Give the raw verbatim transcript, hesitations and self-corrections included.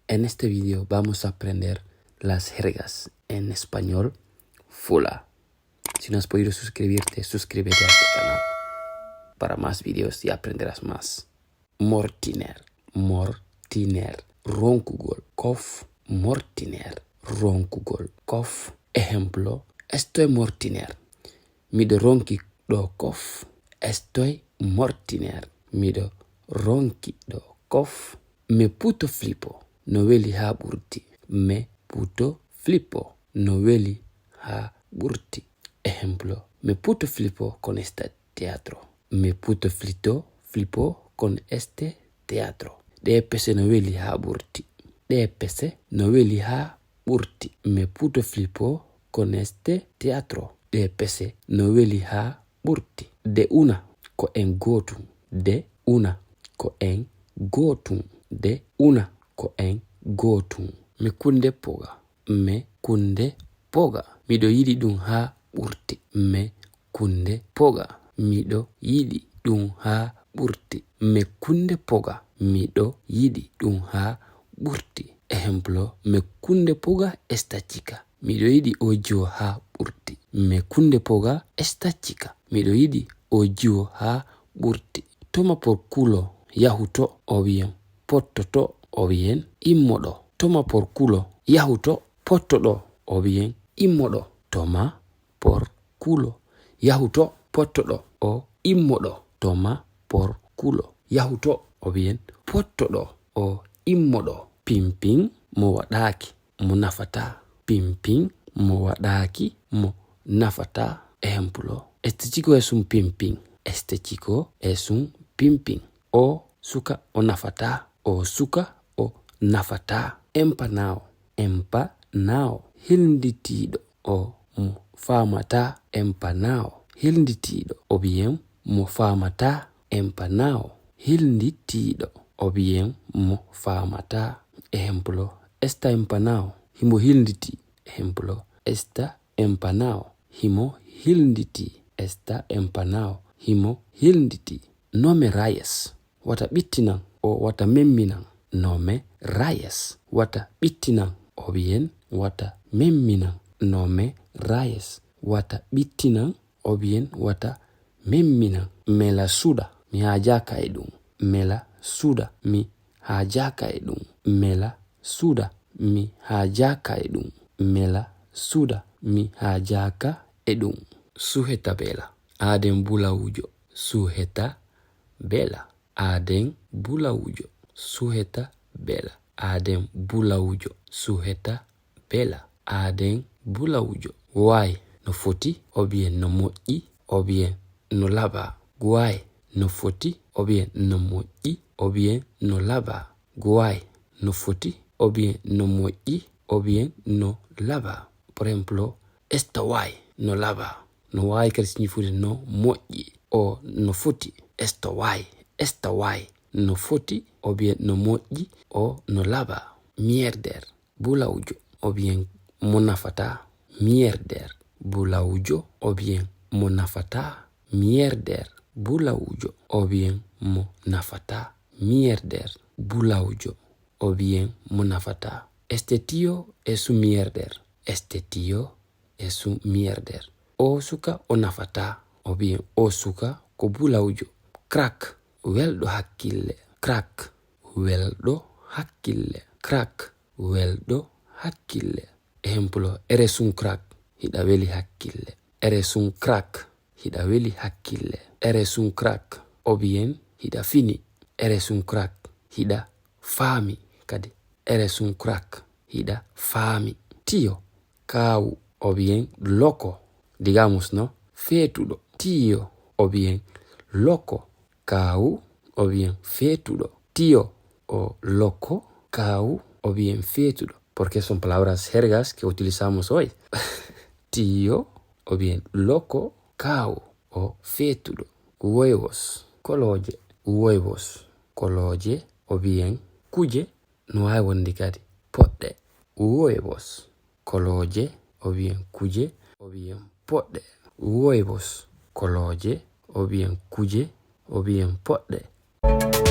En este video vamos a aprender las jergas en español Fula. Si no has podido suscribirte, suscríbete a este canal para más videos y aprenderás más. Mortiner, mortiner, ronkugol, kof, mortiner, ronkugol, kof. Ejemplo, estoy mortiner. Miɗo ronki ɗo kof. Estoy mortiner. Miɗo ronki ɗo kof. Me puto flipo no weli haa ɓurti. Me puto flipo no weli haa ɓurti. Ejemplo, me puto flipo con este teatro. Me puto flito, flipo con este teatro. Ɗee pese no weli haa ɓurti. Ɗee pese no weli haa ɓurti. Me puto flipo con este teatro. Ɗee pese no weli haa ɓurti. De una ko en gootun. De una ko en gootun. De una ko en gootun. Me kunde poga. Me kunde poga. Miɗo yiɗi ɗum haa ɓurti. Me kunde poga. Miɗo yiɗi ɗum haa ɓurti. Me kunde poga. Miɗo yiɗi ɗum haa ɓurti. Ejemplo, me kunde poga esta chica. Miɗo yiɗi o jiwo haa ɓurti. Me kunde poga esta chica. Miɗo yiɗi o jiwo haa ɓurti. Toma por culo, yahu to, o wiyen, potto to, o wiyen, immo ɗo. Toma por culo, yahu to, potto ɗo, o wiyen, immo ɗo. Toma por culo, yahu to, potto ɗo, o immo ɗo. Toma por culo, yahu to, o wiyen, potto ɗo, o immo ɗo. Pimpin mo waɗaaki, mo nafataa. Pimpin mo waɗaaki, mo nafataa. Ejemplo, este chico es un pimpin. Este chico es un pimpin. O suka o nafataa. O suka o nafataa. Empanao. Empanao. Hilnditiiɗo. O mo faamataa. Empanao. Hilnditiiɗo. O wiyen mo faamataa. Empanao. Hilnditiiɗo. O wiyen mo faamataa. Ejemplo, está empanao. Himo hilnditii. Ejemplo, está empanao. Himo hilnditii. Está empanao. Himo hilnditii. No me rayes. Wata ɓittinan. O wata memminan. No me rayes. Wata ɓittinan. O wiyen wata memminan. No me rayes. Wata ɓittinan. O wiyen wata memminan. Me la suuda. Mi haajaaka e ɗum. Me la suuda. Mi haajaaka e ɗum. Me la suuda. Mi haajaaka e ɗum. Me la suuda. Mi haajaaka e ɗum. Sujeta vela. Aaden bulawujo. Sujeta vela. Aaden bulawujo. Sujeta vela. Aaden bulawujo. Sujeta vela. Aaden bulawujo. Guay no foti, o wiyen no moƴƴi, o wiyen no laba. Guay no foti, o wiyen no moƴƴi, o wiyen no laba. Guay no foti, o wiyen no moƴƴi, o wiyen no laba. Por ejemplo, está guay no laba. No waawi kadi signifyude no moƴƴi, o no foti. Está guay, está guay. No foti, o wiyen no moƴƴi, o no laba. Mierder. Bulawujo, o wiyen mo nafataa. Mierder. Bulawujo, o wiyen mo nafataa. Mierder. Bulawujo, o wiyen mo nafataa. Mierder. Bulawujo, o wiyen mo nafataa. Este tío es un mierder. Este tío es un mierder. O suka o nafataa. O wiyen o suka ko bulawujo. Crack. Welɗo hakkille. Crack. Welɗo hakkille. Crack. Welɗo hakkille. Ejemplo, eres un crack. Hiɗa weli hakkille. Eres un crack. Hiɗa weli hakkille. Eres un crack. O wiyen hiɗa fini. Eres un crack. Hiɗa faami kadi. Eres un crack. Hiɗa faami. Tiyo. Kaawu. O wiyen loko. Digamos, no? Feetuɗo. Tiyo. O wiyen loko. Kaawu. O wiyen feetuɗo. Tiyo. O loko. Kaawu. O wiyen feetuɗo. Porque son palabras jergas que utilizamos hoy. Tiyo. O wiyen loko. Kaawu. O feetuɗo. Huevos. Kolooje. Huevos. Kolooje. O wiyen kuje. No waawi wonde kadi poɗɗe. Huevos. Kolooje. O wiyen kuje. O wiyen poɗɗe. Huevos. Kolooje. O wiyen kuje. O wiyen poɗɗe.